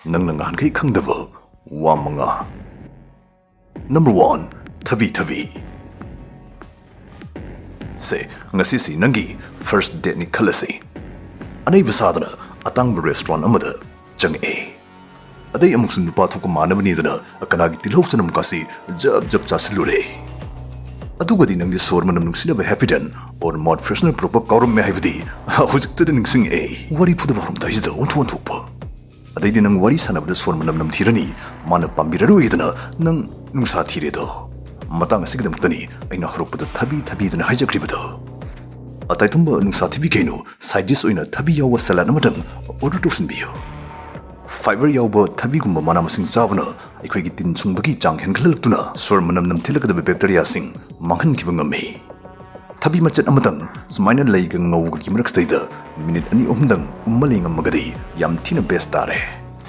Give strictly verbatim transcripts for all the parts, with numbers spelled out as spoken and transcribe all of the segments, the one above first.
ꯅꯪꯅ ꯉꯍꯥꯟꯈꯩ ꯈꯪꯗꯕ ꯋꯥ ꯃꯉꯥ꯫ Number one, ꯊꯕꯤ ꯊꯕꯤ꯫ ꯁꯦ, ꯉꯁꯤꯁꯤ ꯅꯪꯒꯤ first dateꯅꯤ ꯈꯜꯂꯁꯤ꯫ ꯑꯅꯩꯕ ꯁꯥꯗꯅ ꯑꯇꯥꯡꯕ restaurant ꯑꯃꯗ ꯆꯪꯉꯛꯑꯦ꯫ ꯑꯗꯩ ꯑꯃꯨꯛꯁꯨ ꯅꯨꯄꯥ ꯊꯣꯛꯄ ꯃꯥꯟꯅꯕꯅꯤꯗꯅ ꯀꯅꯥꯒꯤ ꯇꯤꯜꯍꯧ ꯆꯅꯝ ꯀꯥꯁꯤ ꯖꯞ ꯖꯞ ꯆꯥꯁꯤꯜꯂꯨꯔꯦ꯫ ꯑꯗꯨꯒꯗꯤ ꯅꯪꯗꯤ ꯁꯣꯔ ꯃꯅꯝ ꯅꯨꯡꯁꯤꯅꯕ Happy Dent or mouth freshener ꯄꯨꯔꯛꯄ ꯀꯥꯎꯔꯝꯃꯦ ꯍꯥꯏꯕꯗꯤ ꯍꯧꯖꯤꯛꯇꯗ ꯅꯤꯡꯁꯤꯡꯉꯛꯑꯦ꯫ ꯋꯥꯔꯤ ꯐꯨꯗꯕ ꯍꯧꯔꯝꯗꯥꯏꯁꯤꯗ ꯑꯣꯟꯊꯣꯛ ꯑꯣꯟꯊꯣꯛꯄ꯫ ꯑꯗꯩꯗꯤ ꯅꯪ ꯋꯥꯔꯤ ꯁꯥꯟꯅꯕꯗ ꯁꯣꯔ ꯃꯅꯝ ꯅꯝꯊꯤꯔꯅꯤ, ꯃꯥꯅ ꯄꯥꯝꯕꯤꯔꯔꯣꯏꯗꯅ ꯅꯪ ꯅꯨꯡꯁꯥ ꯊꯤꯔꯦꯗꯣ꯫ ꯃꯇꯥꯡ ꯑꯁꯤꯒꯤꯗꯃꯛꯇꯅꯤ ꯑꯩꯅ ꯍꯧꯔꯛꯄꯗ ꯊꯕꯤ ꯊꯕꯤꯗꯅ ꯍꯥꯏꯖꯈ꯭ꯔꯤꯕꯗꯣ꯫ ꯑꯇꯥꯏꯇꯨꯝꯕ ꯅꯨꯡꯁꯥ ꯊꯤꯕꯤ ꯀꯩꯅꯣ, side dish ꯑꯣꯏꯅ ꯊꯕꯤ ꯌꯥꯎꯕ salad ꯑꯃꯇꯪ order ꯇꯧꯁꯤꯟꯕꯤꯌꯨ꯫ Fiber ꯌꯥꯎꯕ ꯊꯕꯤꯒꯨꯝꯕ ꯃꯅꯥ ꯃꯁꯤꯡ ꯆꯥꯕꯅ ꯑꯩꯈꯣꯏꯒꯤ ꯇꯤꯟ ꯁꯨꯡꯕꯒꯤ ꯆꯥꯡ ꯍꯦꯟꯒꯠꯍꯜꯂꯛꯇꯨꯅ ꯁꯣꯔ ꯃꯅꯝ ꯅꯝꯊꯤꯂꯛꯀꯗꯕ bacteriaꯁꯤꯡ ꯃꯥꯡꯍꯟꯈꯤꯕ ꯉꯝꯃꯤ꯫ ꯊꯕꯤ ꯃꯆꯦꯠ ꯑꯃꯇꯪ ꯁꯨꯃꯥꯏꯅ ꯂꯩꯒ ꯉꯧꯒꯒꯤ ꯃꯔꯛꯁꯤꯗꯩꯗ minute ꯑꯅꯤ ꯑꯍꯨꯝꯗꯪ ꯎꯝꯃ ꯂꯩꯉꯝꯃꯒꯗꯤ ꯌꯥꯝ ꯊꯤꯅ best ꯇꯥꯔꯦ꯫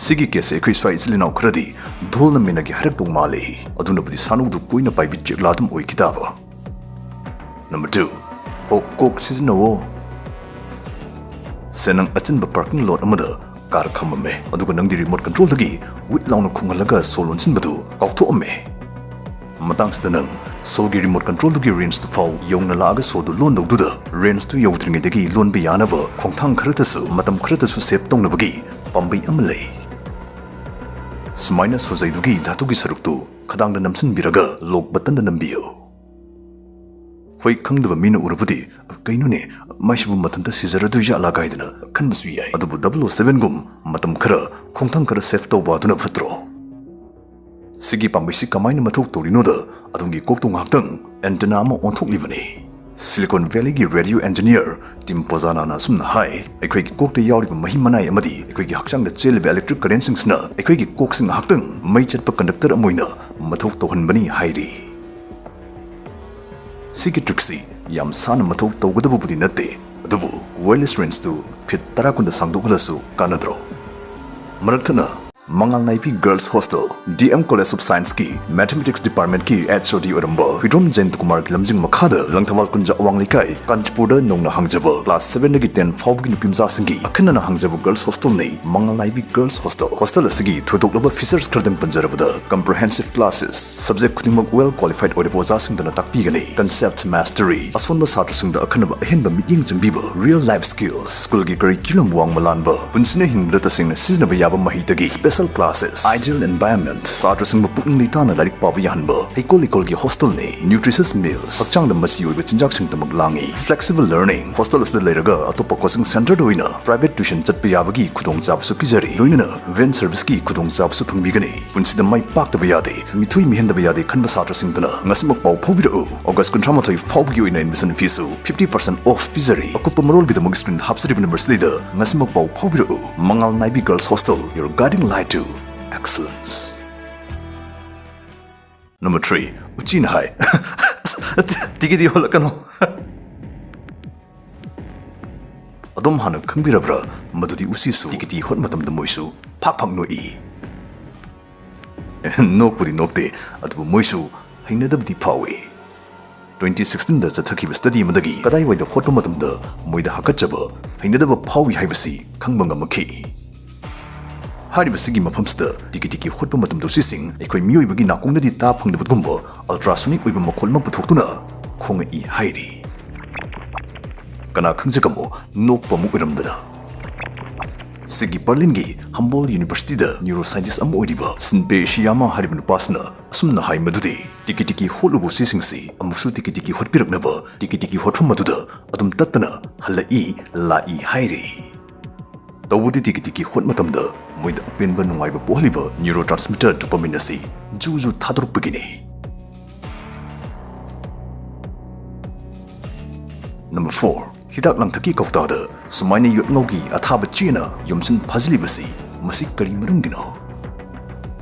ꯁꯤꯒꯤ caseꯁꯦ ꯑꯩꯈꯣꯏ ꯁ꯭ꯋꯥꯏ ꯏꯆꯤꯜ ꯏꯅꯥꯎ ꯈꯔꯗꯤ ꯙꯣꯜꯅ ꯃꯦꯅꯒꯤ ꯍꯥꯏꯔꯛꯇꯧ ꯃꯥꯜꯂꯤ꯫ ꯑꯗꯨꯅꯕꯨꯗꯤ ꯁꯥꯅꯧꯗꯨ ꯀꯣꯏꯅ ꯄꯥꯏꯕꯤ ꯆꯦꯛꯂꯥ ꯑꯗꯨꯝ ꯑꯣꯏꯈꯤ ꯇꯥꯕ꯫ Number two, ꯍꯣ ꯀꯣꯛ ꯁꯤꯖꯤꯟꯅꯧꯋꯣ꯫ ꯁꯦ, ꯅꯪ ꯑꯆꯤꯟꯕ parking lot ꯑꯃꯗ car ꯈꯥꯝꯃꯝꯃꯦ, ꯑꯗꯨꯒ ꯅꯪꯗꯤ remote controlꯗꯒꯤ ꯋꯤꯠ ꯂꯥꯎꯅ ꯈꯣꯡꯍꯜꯂꯒ ꯁꯣ ꯂꯣꯟꯁꯤꯟꯕꯗꯨ ꯀꯥꯎꯊꯣꯛꯑꯝꯃꯦ꯫ ꯃꯇꯥꯡꯁꯤꯗ ꯅꯪ ꯁꯣꯒꯤ remote controlꯗꯨꯒꯤ rangeꯇꯨ ꯐꯥꯎ ꯌꯧꯅ ꯂꯥꯛꯑꯒ ꯁꯣꯗꯨ ꯂꯣꯟꯗꯧꯗꯨꯗ rangeꯇꯨ ꯌꯧꯗ꯭ꯔꯤꯉꯩꯗꯒꯤ ꯂꯣꯟꯕ ꯌꯥꯅꯕ ꯈꯣꯡꯊꯥꯡ ꯈꯔꯇꯁꯨ, ꯃꯇꯝ ꯈꯔꯇꯁꯨ save ꯇꯧꯅꯕꯒꯤ ꯄꯥꯝꯕꯩ ꯑꯃ ꯂꯩ꯫ ꯁꯨꯃꯥꯏꯅ ꯁꯣꯖꯩꯗꯨꯒꯤ ꯙꯥꯇꯨꯒꯤ ꯁꯔꯨꯛꯇꯨ ꯈꯗꯥꯡꯗ ꯅꯝꯁꯤꯟꯕꯤꯔꯒ lock buttonꯗ ꯅꯝꯕꯤꯌꯨ꯫ ꯍꯣꯏ, ꯈꯪꯗꯕ ꯃꯤꯅ ꯎꯔꯕꯗꯤ, "ꯀꯩꯅꯣꯅꯦ, ꯃꯥꯏꯁꯤꯕꯨ ꯃꯊꯟꯇ ꯁꯤꯖꯔꯗꯣꯏ ꯖꯥꯠꯂꯥ?" ꯀꯥꯏꯗꯅ ꯈꯟꯕꯁꯨ ꯌꯥꯏ꯫ ꯑꯗꯨꯕꯨ double oh sevenꯒꯨꯝ ꯃꯇꯝ ꯈꯔ ꯈꯣꯡꯊꯥꯡ ꯈꯔ save ꯇꯧꯕ ꯑꯗꯨꯅ ꯐꯠꯇ꯭ꯔꯣ? ꯁꯤꯒꯤ ꯄꯥꯝꯕꯩꯁꯤ ꯀꯃꯥꯏꯅ ꯃꯊꯧ ꯇꯧꯔꯤꯅꯣꯗ ꯑꯗꯣꯝꯒꯤ ꯀꯣꯛꯇꯨ ꯉꯥꯏꯍꯥꯛꯇꯪ antenna ꯑꯃ ꯑꯣꯟꯊꯣꯛꯂꯤꯕꯅꯤ꯫ Silicon Valleyꯒꯤ radio engineer Tim Pozzannaꯅ ꯑꯁꯨꯝꯅ ꯍꯥꯏ, "ꯑꯩꯈꯣꯏꯒꯤ ꯀꯣꯛꯇ ꯌꯥꯎꯔꯤꯕ ꯃꯍꯤ ꯃꯅꯥꯏ ꯑꯃꯗꯤ ꯑꯩꯈꯣꯏꯒꯤ ꯍꯛꯆꯥꯡꯗ ꯆꯦꯜꯂꯤꯕ electric currentꯁꯤꯡꯁꯤꯅ ꯑꯩꯈꯣꯏꯒꯤ ꯀꯣꯛꯁꯤ ꯉꯥꯏꯍꯥꯛꯇꯪ ꯃꯩ ꯆꯠꯄ conductor ꯑꯃ ꯑꯣꯏꯅ ꯃꯊꯧ ꯇꯧꯍꯟꯕꯅꯤ" ꯍꯥꯏꯔꯤ꯫ ꯁꯤꯒꯤ trickꯁꯤ ꯌꯥꯝ ꯁꯥꯅ ꯃꯊꯧ ꯇꯧꯒꯗꯕꯕꯨꯗꯤ ꯅꯠꯇꯦ, ꯑꯗꯨꯕꯨ wireless rangeꯇꯨ feet ꯇꯔꯥ ꯀꯨꯟꯗ ꯁꯥꯡꯗꯣꯛꯍꯜꯂꯁꯨ ꯀꯥꯟꯅꯗ꯭ꯔꯣ? ꯃꯔꯛ ꯊꯠꯅ ꯃꯉꯥꯜ ꯅꯥꯏꯕꯤ Girls Hostel, D M College of Science ꯀꯤ Mathematics Department ꯀꯤ H O D ꯑꯣꯏꯔꯝꯕ ꯍꯨꯏꯗ꯭ꯔꯣꯝ ꯖꯌꯟꯇ ꯀꯨꯃꯥꯔꯒꯤ ꯂꯝꯖꯤꯡ ꯃꯈꯥꯗ ꯂꯪꯊꯕꯥꯜ ꯀꯨꯟꯖ ꯑꯋꯥꯡ ꯂꯩꯀꯥꯏ, ꯀꯥꯟꯆꯤꯄꯨꯔꯗ ꯅꯧꯅ ꯍꯥꯡꯖꯕ class seven ꯗꯒꯤ ten ꯐꯥꯎꯕꯒꯤ ꯅꯨꯄꯤ ꯃꯆꯥꯁꯤꯡꯒꯤ ꯑꯈꯟꯅꯅ ꯍꯥꯡꯖꯕ Girls Hostel ꯅꯤ ꯃꯉꯥꯜ ꯅꯥꯏꯕꯤ Girls Hostel꯫ Hostel ꯑꯁꯤꯒꯤ ꯊꯣꯏꯗꯣꯛꯂꯕ features ꯈꯔꯗꯪ ꯄꯟꯖꯔꯕꯗ, comprehensive classes, subject ꯈꯨꯗꯤꯡꯃꯛ well qualified ꯑꯣꯏꯔꯕ ꯑꯣꯖꯥꯁꯤꯡꯗꯨꯅ ꯇꯥꯛꯄꯤꯒꯅꯤ꯫ Concept mastery, ꯑꯁꯣꯟꯕ ꯁꯥꯇ꯭ꯔꯁꯤꯡꯗ ꯑꯈꯟꯅꯕ ꯑꯍꯦꯟꯕ ꯃꯤꯠꯌꯦꯡ ꯆꯪꯕꯤꯕ꯫ Real life skills, ꯁ꯭ꯀꯨꯜꯒꯤ curriculum ꯋꯥꯡꯃ ꯂꯥꯟꯕ, ꯄꯨꯟꯁꯤꯅ ꯍꯤꯡꯕꯗ ꯇꯁꯦꯡꯅ ꯁꯤꯖꯤꯟꯅꯕ ꯌꯥꯕ ꯃꯍꯩꯗꯒꯤ special classes꯫ Ideal environment, ꯁꯥꯇ꯭ꯔꯁꯤꯡꯕꯨ ꯄꯨꯛꯅꯤꯡ ꯂꯩꯇꯥꯅ ꯂꯥꯏꯔꯤꯛ ꯄꯥꯕ ꯌꯥꯍꯟꯕ ꯍꯩꯀꯣꯜ ꯂꯩꯀꯣꯜꯒꯤ hostel ꯅꯤ꯫ Nutritious meals, ꯍꯛꯆꯥꯡꯗ ꯃꯆꯤ ꯑꯣꯏꯕ ꯆꯤꯟꯖꯥꯛꯁꯤꯡꯗꯃꯛ ꯂꯥꯡꯏ꯫ Flexible learning, hostel ꯑꯁꯤꯗ ꯂꯩꯔꯒ ꯑꯇꯣꯞꯄ coaching centre ꯗ ꯑꯣꯏꯅ private tuition ꯆꯠꯄ ꯌꯥꯕꯒꯤ ꯈꯨꯗꯣꯡꯆꯥꯕꯁꯨ ꯄꯤꯖꯔꯤ꯫ ꯂꯣꯏꯅꯅ van service ꯀꯤ ꯈꯨꯗꯣꯡꯆꯥꯕꯁꯨ ꯐꯪꯕꯤꯒꯅꯤ꯫ ꯄꯨꯟꯁꯤꯗ ꯃꯥꯏ ꯄꯥꯛꯇꯕ ꯌꯥꯗꯦ, ꯃꯤꯊꯣꯏ ꯃꯤꯍꯦꯟꯗꯕ ꯌꯥꯗꯦ ꯈꯟꯕ ꯁꯥꯇ꯭ꯔꯁꯤꯡꯗꯨꯅ ꯉꯁꯤꯃꯛ ꯄꯥꯎ ꯐꯥꯎꯕꯤꯔꯛꯎ꯫ August ꯀꯨꯟꯊ꯭ꯔꯥ ꯃꯥꯊꯣꯏ ꯐꯥꯎꯕꯒꯤ ꯑꯣꯏꯅ admission fee ꯁꯨ fifty percent off ꯄꯤꯖꯔꯤ꯫ ꯑꯀꯨꯞꯄ ꯃꯔꯣꯜꯒꯤꯗꯃꯛ screen ꯗ ꯍꯥꯞꯆꯔꯤꯕ number ꯁꯤꯗ ꯉꯁꯤꯃꯛ ꯄꯥꯎ ꯐꯥꯎꯕꯤꯔꯛꯎ꯫ ꯃꯉꯥꯜ ꯅꯥꯏꯕꯤ Girls Hostel, your guiding light to excellence. Number three, ꯎꯆꯤꯅ ꯍꯥꯏ꯫ ꯇꯤꯀꯤꯗꯤ ꯍꯣꯜꯂꯛꯀꯅꯣ꯫ ꯑꯗꯣꯝ ꯍꯥꯟꯅ ꯈꯪꯕꯤꯔꯕ꯭ꯔꯥ ꯃꯗꯨꯗꯤ ꯎꯆꯤꯁꯨ ꯇꯤꯀꯤꯇꯤ ꯍꯣꯠ ꯃꯇꯝꯗ ꯃꯣꯏꯁꯨ ꯐꯥꯛ ꯐꯥꯛ ꯅꯣꯛꯏ? ꯅꯣꯛꯄꯨꯗꯤ ꯅꯣꯛꯇꯦ, ꯑꯗꯨꯕꯨ ꯃꯣꯏꯁꯨ ꯍꯩꯅꯗꯕꯗꯤ ꯐꯥꯎꯏ꯫ Twenty sixteen ꯗ ꯆꯠꯊꯈꯤꯕ study ꯑꯃꯗꯒꯤ ꯀꯗꯥꯏꯋꯥꯏꯗ ꯍꯣꯠꯄ ꯃꯇꯝꯗ ꯃꯣꯏꯗ ꯍꯥꯀꯠꯆꯕ, ꯍꯩꯅꯗꯕ ꯐꯥꯎꯏ ꯍꯥꯏꯕꯁꯤ ꯈꯪꯕ ꯉꯝꯃꯛꯈꯤ꯫ ꯍꯥꯏꯔꯤꯕꯁꯤꯒꯤ ꯃꯐꯝꯁꯤꯗ ꯇꯤꯀꯤ ꯇꯤꯀꯤ ꯍꯣꯠꯄ ꯃꯇꯝꯗ ꯎꯆꯤꯁꯤꯡ ꯑꯩꯈꯣꯏ ꯃꯤꯑꯣꯏꯕꯒꯤ ꯅꯥꯀꯣꯡꯗꯗꯤ ꯇꯥ ꯐꯪꯗꯕꯒꯨꯝꯕ ultrasonic ꯑꯣꯏꯕ ꯃꯈꯣꯜ ꯑꯃ ꯄꯨꯊꯣꯛꯇꯨꯅ ꯈꯣꯡꯉꯛꯏ ꯍꯥꯏꯔꯤ꯫ ꯀꯅꯥ ꯈꯪꯖꯒꯃꯣ, ꯅꯣꯛꯄ ꯑꯃ ꯑꯣꯏꯔꯝꯗꯅ꯫ ꯁꯤꯒꯤ ꯕꯔꯂꯤꯟꯒꯤ ꯍꯝꯕꯣꯜ ꯌꯨꯅꯤꯚꯔꯁꯤꯇꯤꯗ neuroscientist ꯑꯃ ꯑꯣꯏꯔꯤꯕ ꯁꯤꯟꯕꯦ ꯏꯁꯤꯌꯥꯃꯥ ꯍꯥꯏꯔꯤꯕ ꯅꯨꯄꯥꯁꯤꯅ ꯑꯁꯨꯝꯅ ꯍꯥꯏ ꯃꯗꯨꯗꯤ, ꯇꯤꯀꯤ ꯇꯤꯀꯤ ꯍꯣꯠꯂꯨꯕ ꯎꯆꯤꯁꯤꯡꯁꯤ ꯑꯃꯨꯛꯁꯨ ꯇꯤꯀꯤ ꯇꯤꯀꯤ ꯍꯣꯠꯄꯤꯔꯛꯅꯕ ꯇꯤꯀꯤ ꯇꯤꯀꯤ ꯍꯣꯠꯐꯝ ꯑꯗꯨꯗ ꯑꯗꯨꯝ ꯇꯠꯇꯅ ꯍꯜꯂꯛꯏ, ꯂꯥꯛꯏ ꯍꯥꯏꯔꯤ꯫ ꯇꯧꯕꯗꯤ ꯇꯤꯀꯤ ꯇꯤꯀꯤ ꯍꯣꯠ ꯃꯇꯝꯗ ꯃꯣꯏꯗ ꯑꯄꯦꯟꯕ ꯅꯨꯡꯉꯥꯏꯕ ꯄꯣꯛꯍꯜꯂꯤꯕ neurotransmitter dopamine ꯑꯁꯤ ꯖꯨ ꯖꯨ ꯊꯥꯗꯣꯔꯛꯄꯒꯤꯅꯤ꯫ Number four, ꯍꯤꯗꯥꯛ ꯂꯥꯡꯊꯛꯀꯤ ꯀꯧꯇꯥꯗ ꯁꯨꯃꯥꯏꯅ ꯌꯣꯠꯉꯧꯒꯤ ꯑꯊꯥꯕ ꯆꯦꯅ ꯌꯣꯝꯁꯤꯟ ꯐꯥꯖꯤꯜꯂꯤꯕꯁꯤ ꯃꯁꯤ ꯀꯔꯤ ꯃꯔꯝꯒꯤꯅꯣ?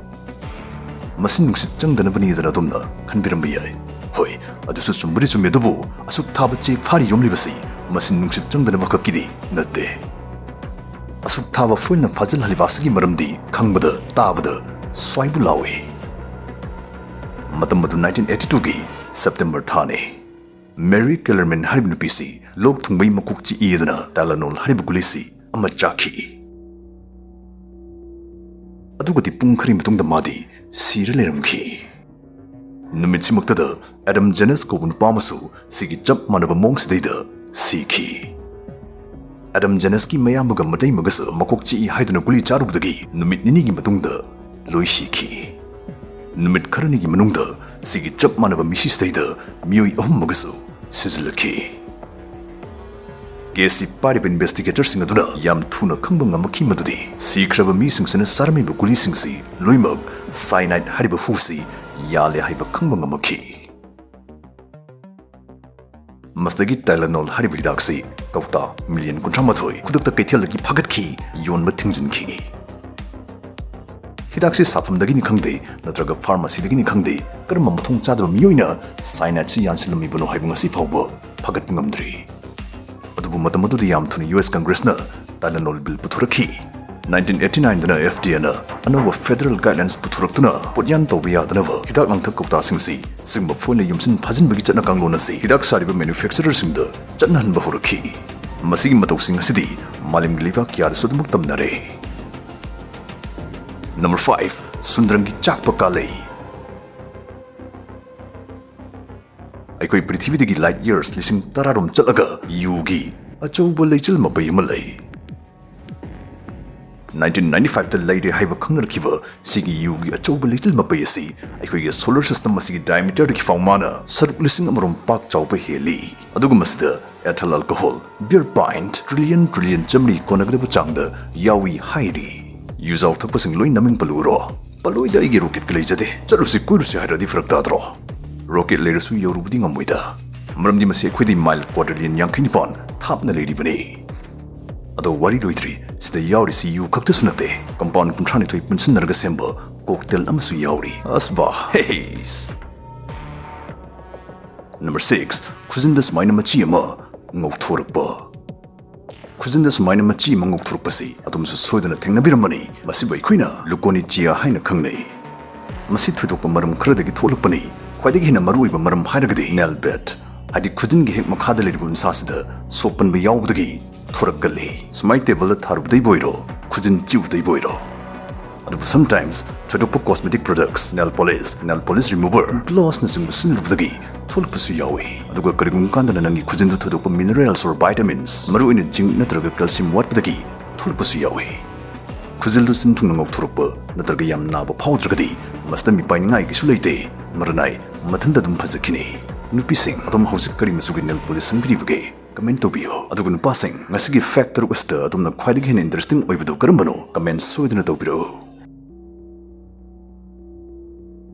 ꯃꯁꯤ ꯅꯨꯡꯁꯤꯠ ꯆꯪꯗꯅꯕꯅꯤꯗꯅ ꯑꯗꯣꯝꯅ ꯈꯟꯕꯤꯔꯝꯕ ꯌꯥꯏ꯫ ꯍꯣꯏ, ꯑꯗꯨꯁꯨ ꯆꯨꯝꯕꯗꯤ ꯆꯨꯝꯃꯤ, ꯑꯗꯨꯕꯨ ꯑꯁꯨꯛ ꯊꯥꯕ ꯆꯦ ꯐꯥꯔꯤ ꯌꯣꯝꯂꯤꯕꯁꯤ ꯃꯁꯤ ꯅꯨꯡꯁꯤꯠ ꯆꯪꯗꯅꯕ ꯈꯛꯀꯤꯗꯤ ꯅꯠꯇꯦ꯫ ꯑꯁꯨꯛ ꯊꯥꯕ foil ꯅ ꯐꯥꯖꯤꯜꯍꯜꯂꯤꯕ ꯑꯁꯤꯒꯤ ꯃꯔꯝꯗꯤ ꯈꯪꯕꯗ, ꯇꯥꯕꯗ ꯁ꯭ꯋꯥꯏꯕꯨ ꯂꯥꯎꯏ꯫ ꯃꯇꯝ ꯑꯗꯨ nineteen eighty two ꯒꯤ September ꯊꯥꯅꯤ꯫ Mary Kellerman ꯍꯥꯏꯔꯤꯕ ꯅꯨꯄꯤꯁꯤ ꯂꯣꯛ ꯊꯨꯡꯕꯩ ꯃꯀꯣꯛ ꯆꯤꯛꯏꯗꯅ Tylenol ꯍꯥꯏꯔꯤꯕ ꯒꯨꯂꯤꯁꯤ ꯑꯃ ꯆꯥꯈꯤ꯫ ꯑꯗꯨꯒꯗꯤ ꯄꯨꯡ ꯈꯔꯒꯤ ꯃꯇꯨꯡꯗ ꯃꯥꯗꯤ ꯁꯤꯔ ꯂꯩꯔꯝꯈꯤ꯫ ꯅꯨꯃꯤꯠꯁꯤꯃꯛꯇꯗ Adam Janes ꯀꯧꯕ ꯅꯨꯄꯥ ꯑꯃꯁꯨ ꯁꯤꯒꯤ ꯆꯞ ꯃꯥꯟꯅꯕ ꯃꯑꯣꯡꯁꯤꯗꯩꯗ ꯁꯤꯈꯤ꯫ Adam Janes ꯀꯤ ꯃꯌꯥꯝꯕꯒ ꯃꯇꯩꯃꯒꯁꯨ ꯃꯀꯣꯛ ꯆꯤꯛꯏ ꯍꯥꯏꯗꯨꯅ ꯒꯨꯂꯤ ꯆꯥꯔꯨꯕꯗꯒꯤ ꯅꯨꯃꯤꯠ ꯅꯤꯅꯤꯒꯤ ꯃꯇꯨꯡꯗ ꯂꯣꯏ ꯁꯤꯈꯤ꯫ ꯅꯨꯃꯤꯠ ꯈꯔꯅꯤꯒꯤ ꯃꯅꯨꯡꯗ ꯁꯤꯒꯤ ꯆꯞ ꯃꯥꯟꯅꯕ ꯃꯤꯁꯤꯁꯤꯗꯩꯗ ꯃꯤꯑꯣꯏ ꯑꯍꯨꯝ ꯑꯃꯒꯁꯨ ꯁꯤꯖꯤꯜꯂꯛꯈꯤ꯫ Case ꯁꯤ ꯄꯥꯏꯔꯤꯕ investigator ꯁꯤꯡ ꯑꯗꯨꯅ ꯌꯥꯝ ꯊꯨꯅ ꯈꯪꯕ ꯉꯝꯃꯛꯈꯤ ꯃꯗꯨꯗꯤ ꯁꯤꯈ꯭ꯔꯕ ꯃꯤꯁꯤꯡꯁꯤꯅ ꯆꯥꯔꯝꯃꯤꯕ ꯒꯨꯂꯤꯁꯤꯡꯁꯤ ꯂꯣꯏꯅꯃꯛ cyanide ꯍꯥꯏꯔꯤꯕ ꯍꯨꯁꯤ ꯌꯥꯜꯂꯦ ꯍꯥꯏꯕ ꯈꯪꯕ ꯉꯝꯃꯛꯈꯤ꯫ ꯃꯁꯤꯗꯒꯤ Tylenol ꯍꯥꯏꯔꯤꯕ ꯍꯤꯗꯥꯛꯁꯤ ꯀꯧꯇꯥ million ꯀꯨꯟꯊ꯭ꯔꯥ ꯃꯥꯊꯣꯏ ꯈꯨꯗꯛꯇ ꯀꯩꯊꯦꯜꯗꯒꯤ ꯐꯥꯒꯠꯈꯤ, ꯌꯣꯟꯕ ꯊꯤꯡꯖꯤꯟꯈꯤ꯫ ꯍꯤꯗꯥꯛꯁꯤ ꯁꯥꯐꯝꯗꯒꯤꯅꯤ ꯈꯪꯗꯦ, ꯅꯠꯇ꯭ꯔꯒ pharmacy ꯗꯒꯤꯅꯤ ꯈꯪꯗꯦ, ꯀꯔꯝꯕ ꯃꯊꯣꯡ ꯆꯥꯗꯕ ꯃꯤꯑꯣꯏꯅ cyanide ꯁꯤ ꯌꯥꯟꯁꯤꯜꯂꯝꯃꯤꯕꯅꯣ ꯍꯥꯏꯕ ꯉꯁꯤ ꯐꯥꯎꯕ ꯐꯥꯒꯠꯄ ꯉꯝꯗ꯭ꯔꯤ꯫ ꯑꯗꯨꯕꯨ ꯃꯇꯝ ꯑꯗꯨꯗ ꯌꯥꯝ ꯊꯨꯅ U S Congress ꯅ Tylenol bill ꯄꯨꯊꯣꯔꯛꯈꯤ꯫ Nineteen eighty nine ꯗꯅ F D A ꯅ ꯑꯅꯧꯕ federal guidelines ꯄꯨꯊꯣꯔꯛꯇꯨꯅ ꯄꯣꯠꯌꯥꯟ ꯇꯧꯕ ꯌꯥꯗꯅꯕ ꯍꯤꯗꯥꯛ ꯂꯥꯡꯊꯛ ꯀꯧꯇꯥꯁꯤꯡꯁꯤ ꯁꯤꯒꯨꯝꯕ foil ꯅ ꯌꯣꯝꯁꯤꯟ ꯐꯥꯖꯤꯟꯕꯒꯤ ꯆꯠꯅ ꯀꯥꯡꯂꯣꯟ ꯑꯁꯤ ꯍꯤꯗꯥꯛ ꯁꯥꯔꯤꯕ manufacturer ꯁꯤꯡꯗ ꯆꯠꯅꯍꯟꯕ ꯍꯧꯔꯛꯈꯤ꯫ ꯃꯁꯤꯒꯤ ꯃꯇꯧꯁꯤꯡ ꯑꯁꯤꯗꯤ ꯃꯥꯂꯦꯝꯒꯤ ꯂꯩꯕꯥꯛ ꯀꯌꯥꯗꯁꯨ ꯑꯗꯨꯃꯛ ꯇꯝꯅꯔꯦ꯫ Number five, ꯁꯨꯟꯗ꯭ꯔꯪꯒꯤ ꯆꯥꯛꯄ ꯀꯥꯂꯩ꯫ ꯑꯩꯈꯣꯏ ꯄ꯭ꯔꯤꯊꯤꯕꯤꯗꯒꯤ light years ꯂꯤꯁꯤꯡ ꯇꯔꯥꯔꯣꯝ ꯆꯠꯂꯒ ꯌꯨꯒꯤ ꯑꯆꯧꯕ ꯂꯩꯆꯤꯜ ꯃꯄꯩ ꯑꯃ ꯂꯩ꯫ Nineteen ninety five ꯇ ꯂꯩꯔꯦ ꯍꯥꯏꯕ ꯈꯪꯅꯔꯛꯈꯤꯕ ꯁꯤꯒꯤ ꯌꯨꯒꯤ ꯑꯆꯧꯕ ꯂꯩꯆꯤꯜ ꯃꯄꯩ ꯑꯁꯤ ꯑꯩꯈꯣꯏꯒꯤ solar system ꯑꯁꯤꯒꯤ diameter ꯗꯒꯤ ꯐꯥꯎ ꯃꯥꯅ ꯁꯔꯨꯛ ꯂꯤꯁꯤꯡ ꯑꯃꯔꯣꯝ ꯄꯥꯛ ꯆꯥꯎꯕ ꯍꯦꯜꯂꯤ꯫ ꯑꯗꯨꯒ ꯃꯁꯤꯗ ethyl alcohol, beer pint trillion trillion ꯆꯥꯃꯔꯤ ꯀꯣꯟꯅꯒꯗꯕ ꯆꯥꯡꯗ ꯌꯥꯎꯏ ꯍꯥꯏꯔꯤ꯫ ꯌꯨꯖꯥꯎ ꯊꯛꯄꯁꯤꯡ ꯂꯣꯏ ꯅꯃꯤꯡ ꯄꯜꯂꯨꯔꯣ? ꯄꯜꯂꯣꯏꯗ, ꯑꯩꯒꯤ rocket ꯀ ꯂꯩꯖꯗꯦ꯫ ꯆꯠꯂꯨꯁꯤ ꯀꯣꯏꯔꯨꯁꯤ ꯍꯥꯏꯔꯗꯤ ꯐꯔꯛ ꯇꯥꯗ꯭ꯔꯣ? Rocket ꯂꯩꯔꯁꯨ ꯌꯧꯔꯨꯕꯗꯤ ꯉꯝꯃꯣꯏꯗ꯫ ꯃꯔꯝꯗꯤ ꯃꯁꯤ ꯑꯩꯈꯣꯏꯗꯤ mile quadrillion ꯌꯥꯡꯈꯩ ꯅꯤꯄꯥꯟ ꯊꯥꯞꯅ ꯂꯩꯔꯤꯕꯅꯤ꯫ ꯑꯗꯣ ꯋꯥꯔꯤ ꯂꯣꯏꯗ꯭ꯔꯤ꯫ ꯁꯤꯗ ꯌꯥꯎꯔꯤꯁꯤ ꯌꯨ ꯈꯛꯇꯁꯨ ꯅꯠꯇꯦ, compound ꯀꯨꯟꯊ꯭ꯔꯥ ꯅꯤꯊꯣꯏ ꯄꯨꯟꯁꯤꯟꯅꯔꯒ ꯁꯦꯝꯕ cocktail ꯑꯃꯁꯨ ꯌꯥꯎꯔꯤ꯫ ꯑꯁ ꯕꯥ, ꯍꯦꯁ꯫ Number six, ꯈꯨꯖꯤꯟꯗ ꯁꯨꯃꯥꯏꯅ ꯃꯆꯤ ꯑꯃ ꯉꯧꯊꯣꯔꯛꯄ꯫ ꯈꯨꯖꯤꯟꯗ ꯁꯨꯃꯥꯏꯅ ꯃꯆꯤ ꯑꯃ ꯉꯧꯊꯣꯔꯛꯄꯁꯤ ꯑꯗꯣꯝꯁꯨ ꯁꯣꯏꯗꯅ ꯊꯦꯡꯅꯕꯤꯔꯝꯃꯅꯤ꯫ ꯃꯁꯤꯕꯨ ꯑꯩꯈꯣꯏꯅ ꯂꯨꯀꯣꯅꯤꯆꯤꯌꯥ ꯍꯥꯏꯅ ꯈꯪꯅꯩ꯫ ꯃꯁꯤ ꯊꯣꯏꯗꯣꯛꯄ ꯃꯔꯝ ꯈꯔꯗꯒꯤ ꯊꯣꯛꯂꯛꯄꯅꯤ꯫ ꯈ꯭ꯋꯥꯏꯗꯒꯤ ꯍꯦꯟꯅ ꯃꯔꯨꯑꯣꯏꯕ ꯃꯔꯝ ꯍꯥꯏꯔꯒꯗꯤ nail bed, ꯍꯥꯏꯗꯤ ꯈꯨꯖꯤꯟꯒꯤ ꯍꯦꯛ ꯃꯈꯥꯗ ꯂꯩꯔꯤꯕ ꯎꯟꯁꯥꯁꯤꯗ ꯁꯣꯛ ꯄꯟꯕ ꯌꯥꯎꯕꯗꯒꯤ ꯊꯣꯔꯛꯀꯜꯂꯤ꯫ ꯁꯨꯃꯥꯏꯅ ꯇꯦꯕꯜꯗ ꯊꯥꯔꯨꯕꯗꯩꯕꯨ ꯑꯣꯏꯔꯣ, ꯈꯨꯖꯤꯟ ꯆꯤꯛꯎꯕꯗꯩꯕꯨ ꯑꯣꯏꯔꯣ꯫ ꯑꯗꯨꯕꯨ sometimes ꯊꯣꯏꯗꯣꯛꯄ cosmetic products, nail polish, nail polish remover, glossꯅꯆꯤꯡꯕ ꯁꯤꯖꯤꯟꯅꯔꯨꯕꯗꯒꯤ ꯊꯣꯛꯂꯛꯄꯁꯨ ꯌꯥꯎꯏ꯫ ꯑꯗꯨꯒ ꯀꯔꯤꯒꯨꯝꯕ ꯀꯥꯟꯗꯅ ꯅꯪꯒꯤ ꯈꯨꯖꯤꯟꯗꯨ ꯊꯣꯏꯗꯣꯛꯄ minerals or vitamins, ꯃꯔꯨꯑꯣꯏꯅ zinc ꯅꯠꯇ꯭ꯔꯒ calcium ꯋꯥꯠꯄꯗꯒꯤ ꯊꯣꯛꯂꯛꯄꯁꯨ ꯌꯥꯎꯏ꯫ ꯈꯨꯖꯤꯜꯗꯨ ꯁꯤꯟ ꯊꯨꯡꯅ ꯉꯧꯊꯣꯔꯛꯄ ꯅꯠꯇ꯭ꯔꯒ ꯌꯥꯝ ꯅꯥꯕ ꯐꯥꯎꯗ꯭ꯔꯒꯗꯤ ꯃꯁꯤꯗ ꯃꯤꯄꯥꯏꯅꯤꯡꯉꯥꯏꯒꯤꯁꯨ ꯂꯩꯇꯦ꯫ ꯃꯔꯅꯥꯏ ꯃꯊꯟꯇ ꯑꯗꯨꯝ ꯐꯖꯈꯤꯅꯤ꯫ ꯅꯨꯄꯤꯁꯤꯡ, ꯑꯗꯣꯝ ꯍꯧꯖꯤꯛ ꯀꯔꯤ ꯃꯆꯨꯒꯤ nail polish ꯁꯪꯕꯤꯔꯤꯕꯒꯦ? Comment ꯇꯧꯕꯤꯌꯨ꯫ ꯑꯗꯨꯒ ꯅꯨꯄꯥꯁꯤꯡ, ꯉꯁꯤꯒꯤ fact ꯇꯔꯨꯛ ꯑꯁꯤꯗ ꯑꯗꯣꯝꯅ ꯈ꯭ꯋꯥꯏꯗꯒꯤ ꯍꯦꯟꯅ interesting ꯑꯣꯏꯕꯗꯨ ꯀꯔꯝꯕꯅꯣ? Comment ꯁꯣꯏꯗꯅ ꯇꯧꯕꯤꯔꯛꯎ꯫